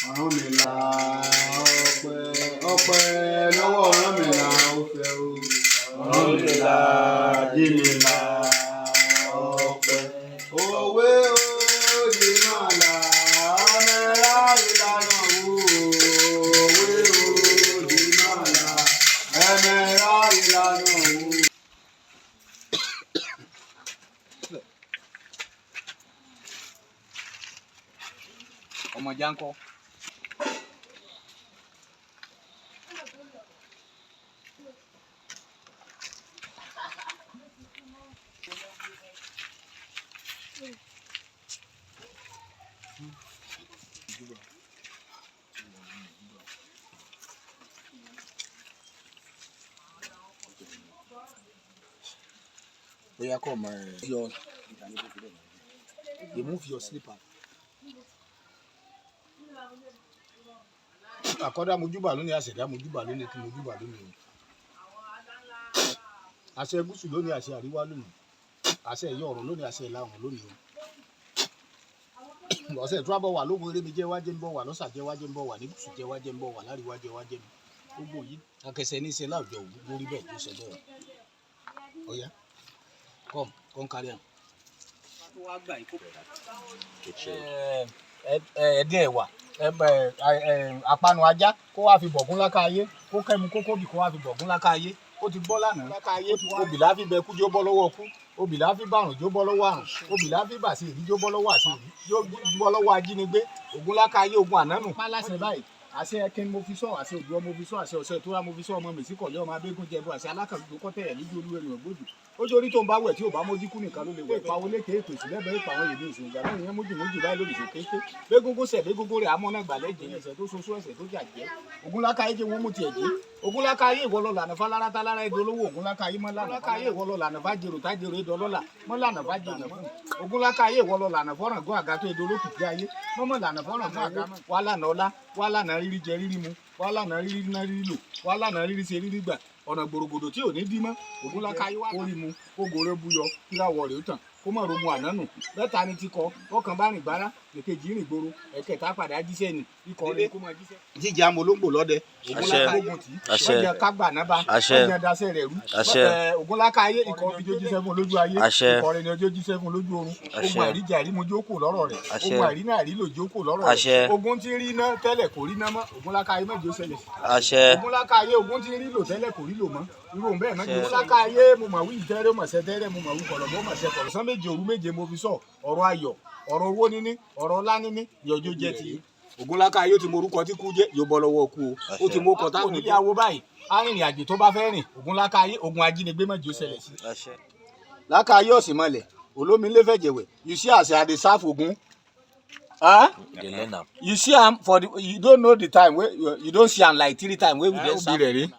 Ọ̀rúnmìlà, ọpẹ́, ọpẹ́ lọ́wọ́ Ọ̀rúnmìlà ó fẹ́ o. Ọ̀rúnmìlà jímìlà, ọpẹ́. Òwe òdì màlà ọmọlá ìlànà wò. Òwe òdì màlà ẹmẹ̀rà ìlànà wò. Ọmọ jáńkọ́. Oya, come, your remove your slipper. Àkọ́dá, mojúbà lónìí. Àṣẹ̀dá, mojúbà lónìí. Kí mojúbà lónìí. Àṣẹ gúúsù lónìí, àṣẹ àríwá lónìí, àṣẹ ìyá ọ̀run lónìí, àṣẹ ìlà oòrùn lónìí o. Ọ̀sẹ̀ tó bọ̀ wà lógun eré mi jẹ́ wájẹ́ ń bọ̀ wà lọ́sà, jẹ́ wájẹ́ ń bọ̀ wà ní gúúsù, jẹ́ wájẹ́ ń bọ̀ wà láríwá, jẹ́ wájẹ́ mi gbogbo yìí akẹsẹ̀ ní í ṣe láwùjọ òwú lórí bẹ́ẹ̀ tó ṣe bẹ́ẹ̀. Ọ̀yá, come, come, carry am. Ẹ̀ẹ́dín ẹ̀wà, àpanu ajá kó wá fi bọ̀gún láká ayé, kó kẹ́mu kókó bì, kó wá fi bọ̀gún láká ayé. Ó ti gbọ́ lánàá láká ayé. Obì láfi bẹ kú jó bọ́ lọ́wọ́ kú, obì láfi bàrùn jó bọ́ lọ́wọ́ àrùn, obì láfi bàṣẹ ìrí jó bọ́ lọ́wọ́ àṣẹ ìrí jó bọ́ lọ́wọ́ ajínigbé. Ògún láká ayé, ogun ànánù. Pálásẹ báyìí, àṣẹ ẹkẹn mo fi sọ, àṣẹ òdùọ mo fi sọ, àṣẹ ọ̀sẹ̀ ìtura mo fi sọ, ọmọ mèsì kọ̀lẹ́, ọmọ abégún jẹbu, àṣẹ alákàtúntò kọ́tẹ̀ ẹ̀ lójú olúwẹ̀rẹ̀ ògbójú ó jórí tó ń bá wẹ̀ tí ò bá mójú kú nìkan ló lè wẹ̀. Ìpawó lékè ètò ìsìlẹ̀bẹ̀ ìpàwọn èdè ìsìn ìgbà náà ìyẹn mójú mójú báyìí lórí ìsòkété bégúngún sẹ̀ bégúngún rẹ̀ amọ́nà gbàlẹ́ jẹ́ ẹsẹ̀ tó soso ẹsẹ̀ tó jà jẹ́. Ògúnláka ayé jẹ́ wọ́n mú tiẹ̀ jẹ́. Ògúnláka ayé, ìwọ lọ lànà fálára tálára ẹ̀dọ́ olówó. Ògúnláka ayé, mọ́ lànà ayé, ìwọ lọ lànà fájèrò tájèrò ẹ̀dọ́ ọlọ́lá, mọ́ lànà fájèrò fún. Ògúnláka ayé, ìwọ lọ lànà fọ́ràn gún àga tó ẹ̀dọ́ olókìkí ayé, mọ́mọ́ lànà fọ́ràn gún àga. Wà lànà ọlá, wà lànà rírí jẹ rírí mu, wà lànà rírí ná rírí lò, wà lànà rírí ṣe rírí gbà, ọ̀nà gbòrògbòdò tí ò ní dí mọ́. Ògúnláka ayé wà kó rí mu, kó gòrè buyọ, kíráwọ̀ rẹ̀ ó tàn, kó mọ̀ rogun ànánù. Mẹ́ta ni ti kọ ọkàn bá rìn gbára, èkejì rìn gbòòrò, ẹ̀kẹta padà jíṣẹ́ ni ikọ̀ rẹ̀ kó máa jíṣẹ́. Jíjẹ amọ̀ olóńgbò lọ́dẹ. Ògúnláka gbógun tì í. Àṣẹ. Wọ́n jẹ́ kágbà náà bá. Àṣẹ. Wọ́n jẹ́ daṣẹ́ rẹ̀ rú. Àṣẹ. Ògúnláka ayé, ikọ̀ ibi tó jíṣẹ́ fún lójú ayé. Àṣẹ. Ikọ̀ rẹ̀ ni ọjọ́ jíṣẹ́ fún lójú oorun. Àṣẹ. Ogun àìríjẹ àìrímu jókòó lọ́rọ̀ rẹ̀. Àṣẹ. Ogun àìrí náà àìrílò jókòó lọ́rọ̀ rẹ̀. Àṣẹ. Ogun tí ń rí iná tẹ́lẹ̀ kò rí iná mọ́, Ògúnláka ayé, mẹ́jọ ṣẹlẹ̀ sí. Àṣẹ. Ògúnláka ayé, ogun tí ń rí lò tẹ́lẹ̀ kò rí lò mọ́, irú òun bẹ́ẹ̀ mẹ́jọ. Àṣẹ. Ògúnláka ayé, mo mà wí ìtẹ́rẹ́ mọ̀ ṣẹ́ tẹ́rẹ́, mo mà wí kọ̀lọ̀bọ̀ mọ̀ ṣẹ́ kọ̀lọ̀. Sán méje, òru méje mo fi sọ ọ̀rọ̀ ayọ̀, ọ̀rọ̀ owó níní, ọ̀rọ̀ ọlá níní, ìyọ̀jọ́ jẹ́ ti Ògúnláka ayé. Ó ti mọ orúkọ tí kú jẹ́, yóò bọ́ lọ́wọ́ kú o. Ó ti mọ ọkọ̀ táwọn onílé awo báyìí arìnrìn àjò tó bá fẹ́ rìn. Ògúnláka ayé, ogun ajínigbé mẹ́jọ ṣẹlẹ̀ sí. Àṣẹ. Láka ayé, ọ̀sìn mọ̀lẹ̀ olómi ńlẹ̀ fẹ̀jẹ̀wẹ̀. You see as I dey serve Ogun, huh? Dey learn am. You see am for the, you don't know the time wey you don see am like three times wey we dey serve. Rẹ̀ rí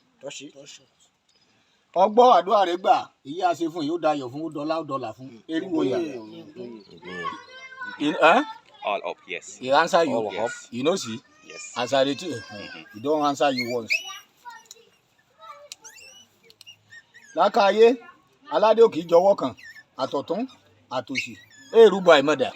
ọgbọ́ àdúrà rẹ̀ gbà, èyí á ṣe fún yìí, ó dayọ̀ fún, ó dọlá, ó dọlà fún eriwo yà. Huh? All up, yes. He answer you? All up. You no see? Yes. As I dey think, he don answer you once. Lákàáyé aládé òkè jọ̀wọ́ kan àtọ̀tún àtòsì èrúbọ àìmọdà.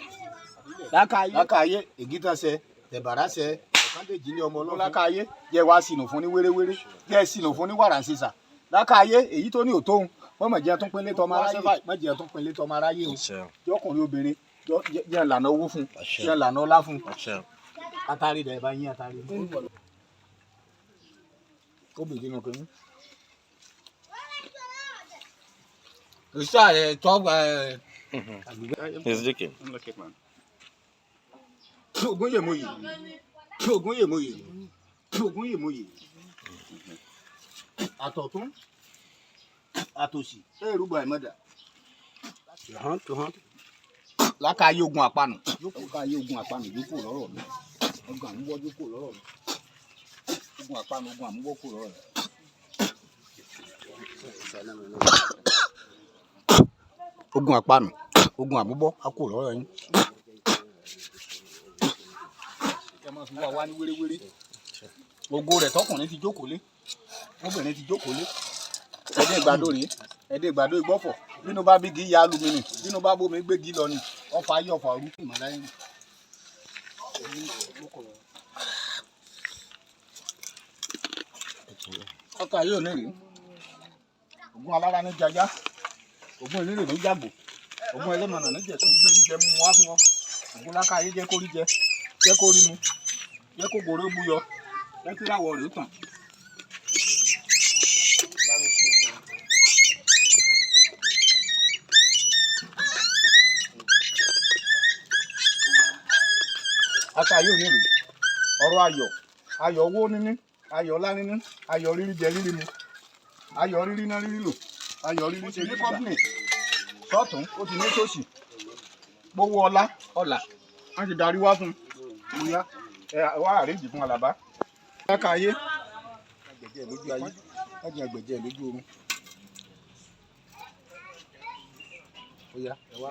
Lákàáyé, ègítànṣe tẹ̀bàràṣẹ ọ̀kàndèjì ní ọmọ ọlọ́run. Lákàáyé, jẹ́ wá sínú fún ní wéréwéré, jẹ́ sínú fún ní wàràǹṣeṣà. Lákàáyé, èyí tó ní òtóhun wọ́n mọ̀ jẹ́ tún pínlẹ̀ tọmọ aráyé, mọ̀ jẹ́ tún pínlẹ̀ tọmọ aráyé o. Àṣẹ. Jọkùnrin obìnrin, jẹ́ lànà owó fún. Àṣẹ. Jẹ́ lànà ọlá fún. Àṣẹ. Atari dẹ̀ bá yín atari. Kó bèjì nù kínní. Òṣìṣẹ́ ẹ̀ tọ́ ẹ̀. He's looking. Ògúnyèmóyè, Ògúnyèmóyè, Ògúnyèmóyè, àtọ̀tún àtòsì èrúbọ àìmọdà. Lákàáyé, ogun àpanù yóò káyé, ogun àpanù yóò kò lọ́rọ̀ mi, ogun àmúwọ́ yóò kò lọ́rọ̀ mi, ogun àpanù, ogun àmúwọ́ kò lọ́rọ̀ mi. Ogun àpanù, ogun àmúbọ́ á kò lọ́rọ̀ yín. Ẹ máa fi wá wá ní wéréwéré. Ògo rẹ̀ tọkùnrin ti jókòó lé, obìnrin ti jókòó lé. Ẹdẹ ìgbàdo rèé, ẹdẹ ìgbàdo ìgbọ́fọ̀. Bínú bá bígi ya alumini, bínú bá bómi gbégi lọ ni ọfà ayé, ọfà ọrú. Ọkà yóò ní rí. Ògún alára ní jajá, ògún eléré ní jàgbò, ògún ẹlẹ́mọ̀nà ní jẹ̀sùn. Gbé jíjẹ mú wá fún wọn. Ògún láká ayé jẹ́ kó rí jẹ, jẹ́ kó rí mu, jẹ́ kó gòrè búyọ, jẹ́ kí ráwọ̀ rèé tàn. Ata yóò ní rí. Ọ̀rọ̀ ayọ̀, ayọ̀ owó níní, ayọ̀ ọlá níní, ayọ̀ rírí jẹ rírí mu, ayọ̀ rírí ná rírí lò, ayọ̀ rírí ṣe ní kọ́pìnì sọ́tún, ó ti ní sósì. Gbowó ọlá ọlà wọ́n ti darí wá fún un. Bóyá ẹ wá àríjì fún Àlàbá. Láka ayé agbẹ̀jẹ̀ lójú ayé, láti agbẹ̀jẹ̀ lójú oorun. Bóyá ẹ wá.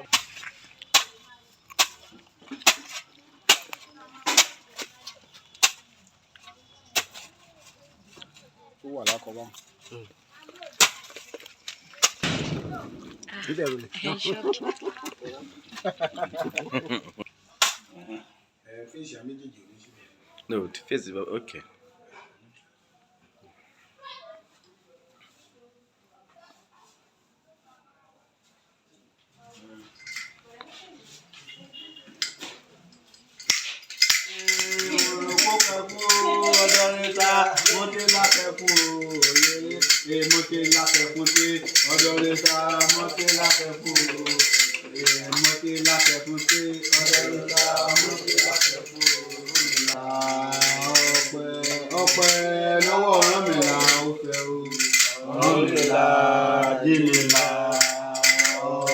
Tó wà lákọ̀ọ́bá. Fèsì méjèèjì ò ní síbẹ̀. No, the face is okay. Ọpẹ́ lọ́wọ́ Ọ̀rúnmìlà ó fẹ́ o. Ọ̀rúnmìlà jímìlà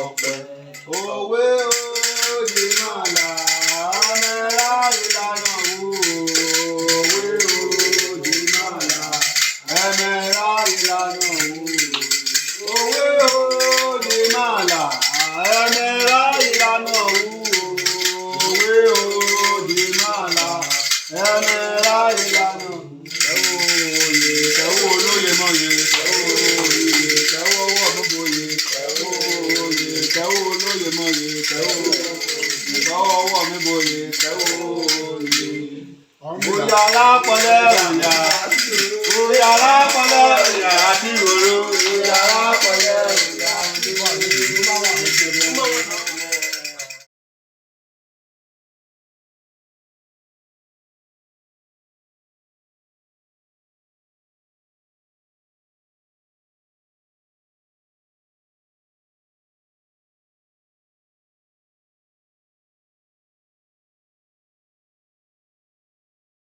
ọpẹ́. Òwe òdì máa là ọmọlá ìlànà wò. Òwe òdì máa là ẹmẹ̀rà ìlànà wò. Òwe òdì máa là ẹmẹ̀rà ìlànà wò. Òwe òdì máa là ẹmẹ̀rà ìlànà wò. Tẹ̀wọ́ oyè, tẹ̀wọ́ olóyè mọ̀yè, tẹ̀wọ́ oyè, tẹ̀wọ́ ọwọ́ mọ̀bọ̀yè, tẹ̀wọ́ oyè, tẹ̀wọ́ olóyè mọ̀yè, tẹ̀wọ́ tẹ̀wọ́ ọwọ́ mọ̀bọ̀yè, tẹ̀wọ́ oyè. Bóyá alápọ̀lẹ́ òyà, bóyá alápọ̀lẹ́ òyà àti òró, bóyá alápọ̀lẹ́